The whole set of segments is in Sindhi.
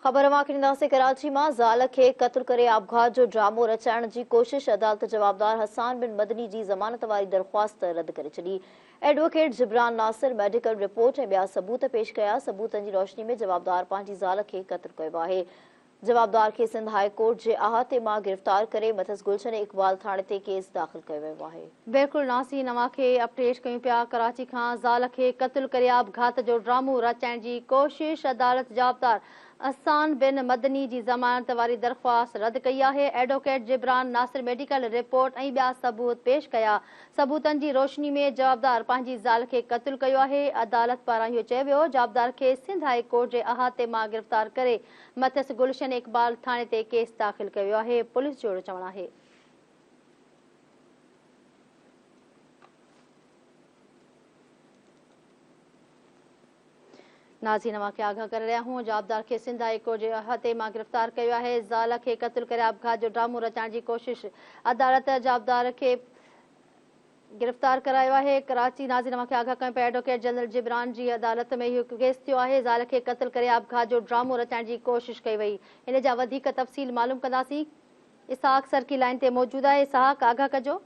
خبر اوهان کي ڏينداسين ڪراچي مان زال کي قتل ڪري آپگهات جو ڊرامو رچائڻ جي ڪوشش، عدالت جوابدار حسان بن مدني جي ضمانت واري درخواست رد ڪري ڇڏي. Advocate Jibran Nasir medical report ۽ ٻيا ثبوت پيش ڪيا، ثبوتن جي روشني ۾ جوابدار پنهنجي زال کي قتل ڪيو آهي. جوابدار کي سنڌ هاء ڪورٽ جي احاطي مان گرفتار ڪري مٿس گلشن اقبال ٿاڻي تي ڪيس داخل ڪيو ويو آهي. بلڪل ناظرين اوهان کي اپڊيٽ ڪيون پيا ڪراچي کان زال کي قتل ڪري آپگهات جو ڊرامو رچائڻ جي ڪوشش عدالت جوابدار حسان بن مدني جي ضمانت واري درخواست رد ڪئي آهي advocate Jibran Nasir medical report ۽ ٻيا ثبوت پيش ڪيا ثبوتن جي روشني ۾ جوابدار پنهنجي زال کي قتل ڪيو آهي عدالت پاران اهو چيو ويو جوابدار کي سنڌ هاء ڪورٽ جي احاطي مان گرفتار ڪري مٿس گلشن اقبال ٿاڻي تي ڪيس داخل ڪيو ويو آهي، پوليس جو اهڙو چوڻ آهي. ناظرين اوهان کي آگاهه ڪري رهيا آهيون جوابدار کي سنڌ هاء ڪورٽ جي احاطي مان گرفتار ڪيو آهي، زال کي قتل ڪري آپگهات جو ڊرامو رچائڻ جي ڪوشش، عدالت جوابدار کي گرفتار ڪرايو آهي. ڪراچي، ناظرين اوهان کي آگاهه ڪيون پيا ايڊووڪيٽ جنرل جبران جي عدالت ۾ اهو ڪيس ٿيو آهي زال کي قتل ڪري آپگهات جو ڊرامو رچائڻ جي ڪوشش ڪئي وئي ان جا وڌيڪ تفصيل معلوم ڪنداسين اسحاق سرڪي لائين تي موجود آهي اسحاق آگاهه ڪجو.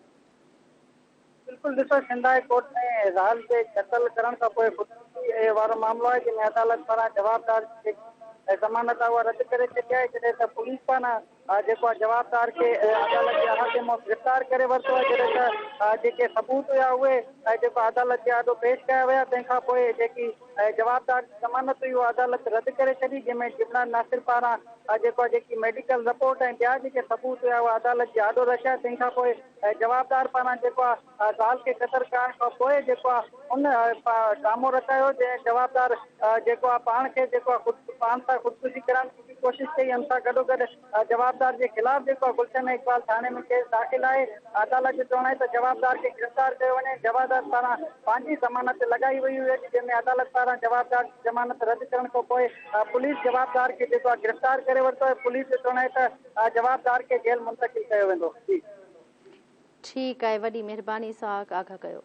بلڪل ڏسو سنڌ هاء ڪورٽ ۾ زال جي قتل ڪرڻ کان پوء خودڪشي وارو معاملو آهي جنهن ۾ عدالت پاران جوابدار جي جيڪي ضمانت آهي اها رد ڪري ڇڏي آهي جڏهن ته پوليس پاران جيڪو آهي جوابدار کي عدالت جي احاطي مان گرفتار ڪري ورتو آهي جڏهن ته جيڪي ثبوت هيا اهي جيڪو عدالت جي آڏو پيش ڪيا ويا تنهن کان پوء جيڪي جوابدار جي ضمانت هئي اها عدالت رد ڪري ڇڏي جنهن ۾ جبران ناصر پاران جيڪو آهي جيڪي ميڊيڪل رپورٽ ۽ ٻيا جيڪي ثبوت هيا اهي عدالت جي آڏو رکيا تنهن کان پوء جوابدار پاران جيڪو آهي زال کي قتل ڪرڻ کان پوء جيڪو آهي ان ڊرامو رچايو جنهن جوابدار جيڪو آهي پاڻ کي جيڪو آهي خود پاڻ سان خودڪشي ڪرڻ جي ڪوشش ڪئي ان سان گڏوگڏ جوابدار جي خلاف جيڪو آهي گلشن اقبال ٿاڻي ۾ ڪيس داخل آهي عدالت جو چوڻ آهي ته جوابدار کي گرفتار ڪيو وڃي جوابدار پاران پنهنجي ضمانت لڳائي وئي هئي جنهن ۾ عدالت پاران جوابدار جي ضمانت رد ڪرڻ کان پوء پوليس جوابدار کي جيڪو آهي گرفتار ڪري ورتو آهي پوليس جو چوڻ آهي ته جوابدار کي جيل منتقل ڪيو ويندو جي. ٺيڪ آهي وڏي مهرباني اسحاق آگاهه ڪيو.